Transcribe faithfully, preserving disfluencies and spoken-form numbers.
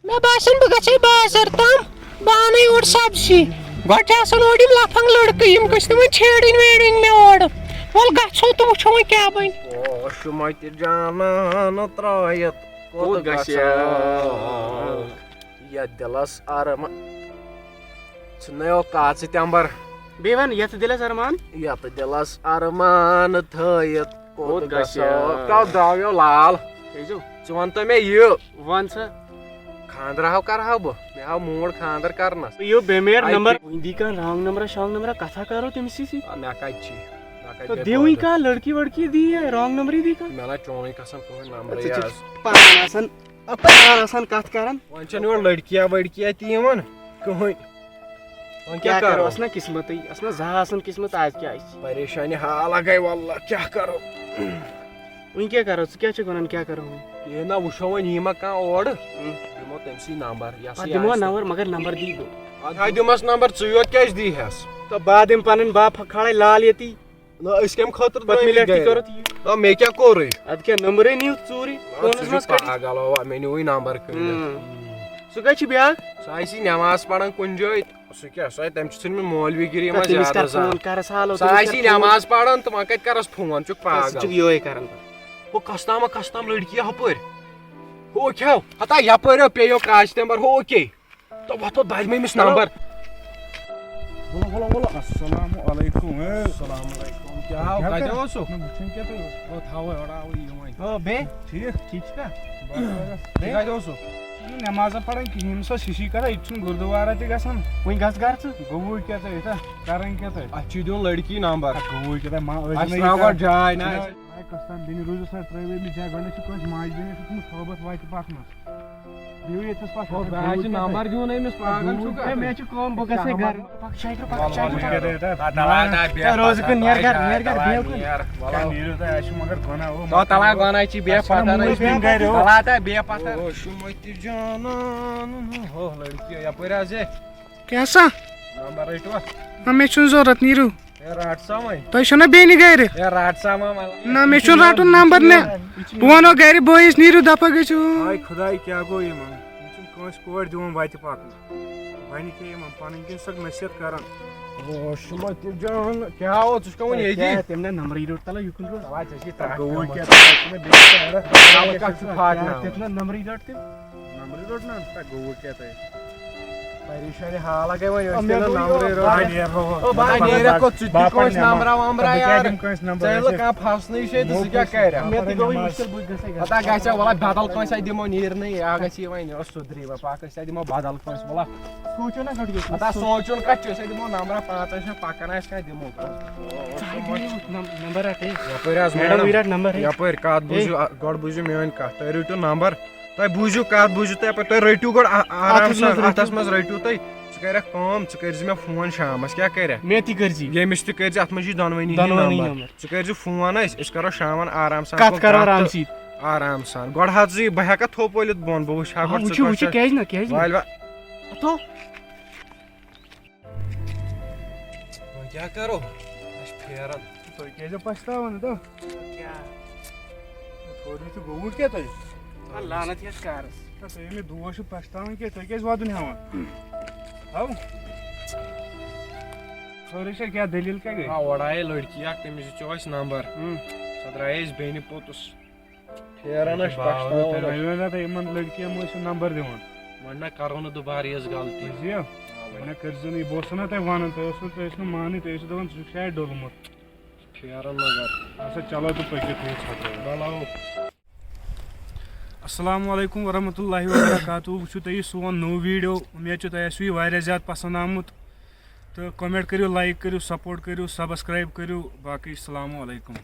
مےٚ باسان بہٕ گژھے بازر تام، بہٕ اَنَے اورٕ سبزی۔ گۄڈٕ چھِ آسان اورٕ یِم لفنگ لڑکہٕ، یِم گٔژھۍ نہٕ وۄنۍ چھیڑٕنۍ ویڑٕنۍ مےٚ اورٕ۔ وَلہٕ گژھو تہٕ وٕچھو وۄنۍ کیٛاہ بَنہِ۔ او شُمَتہِ جانان ترٛٲیِتھ کوٚت کوٚت گژھِ؟ گژھِ؟ یَتھ دِلَس ارمان۔ ژھٕنَے او کاژٕ تٮ۪مبَر۔ بیٚیہِ وَن، یَتھ دِلَس ارمان۔ یَتھ دِلَس ارمان تھٲیِتھ کوٚت کوٚت گژھِ؟ گژھِ؟ کَتھ درٛاو یو لال؟ کیٛازِ؟ ژٕ وَن تہٕ مےٚ یہِ۔ وَن سا۔ خانٛدر ہاو کَرٕ ہاو بہٕ، مےٚ ہاو موٗڈ خانٛدر کَرنَس۔ یہِ بے میر آے نمبر۔ تہِ۔ وۄنۍ دی کانٛہہ رانٛگ نمبرا شانٛگ نمبرا، کَتھا کَرو تٔمِس سۭتۍ۔ آ، مےٚ کَتہِ چھِ؟ مےٚ کَتہِ تو بیٚیہِ دِوٕے کانٛہہ لڑکی وڑکی دی، رانٛگ نمبرٕے دی کانٛہہ۔ مےٚ نہ چونٕے قسم کٕہٕنۍ نمبرٕے ژٕ چھُکھ آز۔ پان آسان، آ، پان آسان کَتھ کَران۔ وۄنۍ چھَنہٕ یورٕ لڑکیا وڑکیا تہِ یِوان کٕہٕنۍ۔ وۄنۍ کیٛاہ کیٛاہ کَرو؟ کَرو؟ ٲس نہ قٕسمتٕے، ٲس نہ زانٛہہ آسان قٕسمت، آز کیٛاہ آسہِ؟ پریشانی حال گٔے واللہ، کیٛاہ کَرو؟ وۄنۍ کیٛاہ کَرو؟ ژٕ کیٛاہ چھُکھ وَنان، کیٛاہ کَرو وۄنۍ؟ کِہیٖنۍ نہ، وٕچھو وۄنۍ یی ما کانٛہہ اورٕ، ہُم۔ دِمو تٔمۍ سٕے نمبر، یَس اَتھ یہِ دِمو آسہِ۔ نمبر، مگر نمبر دی بہٕ۔ اَتھ ہاے دِمَس نمبر، ژٕ یوت کیٛازِ دی ہٮ۪س؟ تہٕ بہٕ دِمہٕ پَنٕنۍ باپھ کھالے لال ییٚتی۔ نہ، أسۍ کَمہِ خٲطرٕ پَتہٕ درٛٲے مِلہِ مٕتۍ اَتھ تہِ گرِ؟ کَرو تہٕ یہِ۔ نہ، مےٚ کیٛاہ کوٚرُے؟ اَدٕ کیٛاہ، نمبرٕے نِیِو ژوٗرٕے، آ، فونَس ژٕ منٛز چھُکھ کٔرِتھ۔ پاگل، اَوا، مےٚ نیوٗوٕے نمبر کٔڑِتھ۔ اۭں۔ سُہ کَتہِ چھُ بیٛاکھ؟ سُہ آسی نٮ۪ماز پَران کُنہِ جایہِ۔ سُہ کیٛاہ، سُہ، تٔمۍ چھُ ژھٕنمٕژ مولوی گِری منٛز تٔمِس زیادٕ کَر زانٛہہ۔ فون، کَرَس حالو، سُہ تٔمِس کَر آسی فون۔ نٮ۪ماز پَران تہٕ وۄنۍ کَتہِ کَرَس فون، ژٕ چھُکھ تَس پاگل۔ چھُکھ یِہوٚے کَران پَتہٕ۔ ہُہ کَستام، کَستام لٔڑکی ہُپٲرۍ۔ ہُہ کھیو، ہتا یَپٲرۍ ہو پیٚیو کاژِ تَمہِ بَر، ہُہ اوکے۔ تہٕ وۄتھ وۄتھ، بہٕ دِمہٕ أمِس نمبر۔ بولو، بولو، بولو۔ السلام علیکم۔ اے۔ السلام علیکم۔ کیٛاہ حال؟ کیٛاہ کَتہِ کَران؟ اوسُکھ؟ نہ، وٕچھُن کیٛاہ تُہۍ اوسُکھ؟ او، تھاوَے، اورٕ آوٕے یہِ وۄنۍ۔ او، بیٚیہِ؟ ٹھیٖک۔ ٹھیٖک چھُکھا؟ بس، بس۔ بیٚیہِ؟ ژٕ کَتہِ اوسُکھ؟ نہ، نٮ۪مازا پَران کِہیٖنۍ، سۄ ہِشی کَران، ییٚتہِ چھُنہٕ گُردُوارا تہِ گژھان۔ وۄنۍ گژھ گرٕ ژٕ۔ گوٚوُے کیٛاہ تۄہہِ ییٚتٮ۪تھ؟ کَران کیٛاہ تۄہہِ؟ اَتھ چھُ دیُن لڑکی نمبر۔ اَتھ گوٚوُے کیٛاہ تۄہہِ؟ ما-، ٲسۍ اَسہِ نہ ترٛاو ییٚتٮ۪تھ۔ گۄڈٕ جاے، نہ، نہ۔ اَسہِ آے کۄستام بیٚنہِ روٗزِو سا ترٛٲوِتھ مےٚ جاے، گۄڈٕنٮ۪تھ چھِ کٲنٛسہِ ماجہِ بیٚنہِ ٲسمٕژ صحبت وَتہِ پَکنَس۔ بیٚیہِ ییٚتھَس پَتھ او، مےٚ آسہِ نمبر دیُن أمِس، پاگل چھُکھا؟ ہے، مےٚ چھُ کٲم، بہٕ گژھٕ ہے گرٕ۔ پَک شاکرٕ، پَک شاکرٕ، پَک۔ آ، تَلہٕ ہا، بیٚہہ ہے، روزٕ پَتھر، کُن نیر گرٕ، نیر گرٕ، بیٚہہ کُن۔ نیر، وَلہٕ۔ کیٛاہ نیٖرِو تۄہہِ؟ اَسہِ چھُ مگر گۄناہ، او، تو تَلہٕ ہا گۄناہ چھِ، بیٚہہ اَسہِ چھُنہٕ پَتھر، موٗج بیٚنہِ گرِ، او۔ تَلہٕ ہا تہٕ بیٚہہ پَتھر۔ او، شُمَتہِ جانان، ہو، لڑکی، یَپٲرۍ حظ، ہے۔ کیٛاہ سا؟ نمبر رٔٹِو اَتھ۔ نہ، مےٚ چھُنہٕ ضوٚرَتھ، نیٖرِو۔ ہے، رَٹ سا وۄنۍ۔ تۄہہِ چھو نہ بیٚنہِ گرِ؟ ہے، رَٹ سا وۄنۍ، وَلہٕ۔ نہ، مےٚ چھُنہٕ رَٹُن نمبر، نہ۔ بہٕ وَنو گرِ بٲیِس، نیٖرِو دفعہ گٔژھِو۔ ہاے خۄداے، کیٛاہ گوٚو یِمن؟ یِم چھِنہٕ کٲنٛسہِ کورِ دِوان وَتہِ پَکنہٕ۔ وَنہِ کیٛاہ یِمن پَنٕنۍ کِنۍ سۄ نصیحت کران؟ او، شُمَتہِ جان، کیٛاہ ہو، ژٕ چھُکھ وۄنۍ ییٚتی؟ کیٛاہ، تٔمۍ نہ نمبرٕے روٚٹ، تَلہ یُکُن روٚٹ۔ تَلہ، ژےٚ چھِ تَتھ گوٚوُے کٲم۔ کیٛاہ، تَتھ چھُنہٕ بیٚیہِ کیٛاہ، تَلہ کَتھ چھُ پھاٹناوُن؟ تٔمۍ نہ نمبرٕے روٚٹ تٔمۍ۔ نمبرٕے روٚٹ نہ، تَتھ گوٚوُے کیٛاہ تۄہہِ؟ پریشانی حال گٔے وۄنۍ، یۄس آ، تہِ مےٚ نہٕ دوٚپ، نمبرٕے یہِ روٚٹ۔ آ، نیرو۔ او، بہٕ ہتا نیرکھ کوٚت، ژٕ تہِ دِکھ کٲنٛسہِ نمبرا ومبرا، بہٕ کیٛاہ یارٕ۔ دِمہٕ کٲنٛسہِ نمبر؟ ژےٚ ییٚلہِ نہٕ کانٛہہ پھسنٕے چھے، تہٕ ژٕ کیٛاہ کَرکھ؟ مےٚ تہِ گوٚو یہِ مُشکِل، بہٕ تہِ گژھے گرٕ۔ پتہ گژھِ وَلہٕ بدل کٲنٛسہِ اَتھِ دِمو، نیرنٕے، یا گژھِ یہِ وۄنۍ، یہِ اوس سُدھرٕے وۄنۍ، پَکھ أسۍ اَتھِ دِمو بدل کٲنٛسہِ، وَلہٕ۔ سوچو نا گۄڈٕ یہِ۔ پتہ سوچُن کَتہِ چھُ، أسۍ اَتھِ دِمو نمبرا پانٛژَے چھِ پَکان آسہِ کانٛہہ دِمو کٲنٛسہِ۔ ژٕ ہا دِیِو نم-، نمبر رَٹٕے۔ یَپٲرۍ حظ میڈم، میڈم۔ یہِ رَٹ نمبر ہے۔ یَپٲرۍ کَتھ ہے۔ بوٗزِو، آ، گۄڈٕ بوٗزِو میٛٲنۍ کَتھ، تُہۍ رٔٹِو نمبر۔ تۄہہِ بوٗزِو کَتھ، بوٗزِو تُہۍ، تُہۍ رٔٹِو گۄڈٕ آ-، آرام اَتھَس منٛز سان، رٔٹِو۔ اَتھَس منٛز رٔٹِو تُہۍ۔ ژٕ کَرَکھ کٲم، ژٕ کٔرۍ زِ مےٚ فون شامَس، کیٛاہ کَرَکھ؟ مےٚ تہِ کٔرۍ زِ۔ ییٚمِس تہِ کٔرۍ زِ، اَتھ منٛز چھِ دۄنوٕنی ہِنٛدۍ دۄنوٕنی نمبر۔ نمبر۔ ژٕ کٔرۍ زِ فون اَسہِ، أسۍ کَرو شامَن آرام سان کَتھ کٲم، کَرو کَتھ آرام تہٕ سۭتۍ۔ آرام سان۔ گۄڈٕ حظ ژٕ یہِ، بہٕ ہٮ۪کَتھ تھوٚپ وٲلِتھ بۄن، بہٕ وٕچھِ ہا آ، گۄڈٕ ژٕ وٕچھِو، کٲنٛسہِ وٕچھِو، چھا۔ کیٛازِ نہٕ، کیٛازِ نہٕ؟ وَلہِ وَ-، اَتھو۔ وۄنۍ کیٛاہ کَرو؟ اَسہِ چھِ پھیران۔ تُہۍ کیٛازِ پَشتاوان، دَپ؟ کیٛاہ؟ تھوڑا چھُ گوٚمُت کیٛاہ تۄہہِ؟ آ، لعنت یَتھ کارَس۔ نہ، تُہۍ ییٚلہِ مےٚ دوس چھِو پَشتاوان کیٛاہ؟ تُہۍ کیٛازِ وَدُن ہٮ۪وان؟ ہاو؟ خٲرٕے چھا، کیٛاہ دٔلیٖل کیٛاہ گٔے؟ آ، اورٕ آیے لٔڑکی اَکھ، تٔمِس دیُت اَسہِ نمبر۔ اۭں۔ سۄ درٛایے أسۍ بیٚنہِ پوٚتُس۔ پھیران ٲسۍ پَشتاوان ٲسۍ۔ وۄنۍ ؤنۍ تو تُہۍ یِمَن لٔڑکِیَن مہ ٲسِو نمبر دِوان۔ وۄنۍ نہ کَرو نہٕ دُبارٕ یِژھ غلطی۔ بوٗزِو؟ آ، وۄنۍ۔ وۄنۍ نہ کٔرۍزیو نہٕ یہِ، بہٕ اوسُس نہ تۄہہِ وَنان، تُہۍ ٲسِو، تُہۍ ٲسِو نہٕ ماننٕے، تُہۍ ٲسِو دَپان، "ژٕ چھُکھ شاید ڈوٚلمُت۔" پھیران مگر۔ اچھا، چلو تہٕ پٔکِو، تُہۍ ژھۄپہٕ۔ چلو۔ السلام علیکم ورحمۃ اللہ وبرکاتہ۔ وٕچھِو تُہۍ یہِ سون نوٚو video۔ اُمید چھِ تۄہہِ آسِوٕ یہِ واریاہ زیادٕ پسنٛد آمُت۔ تہٕ comment کٔرِو، like کٔرِو، support کٔرِو، subscribe کٔرِو۔ باقٕے السلام علیکم۔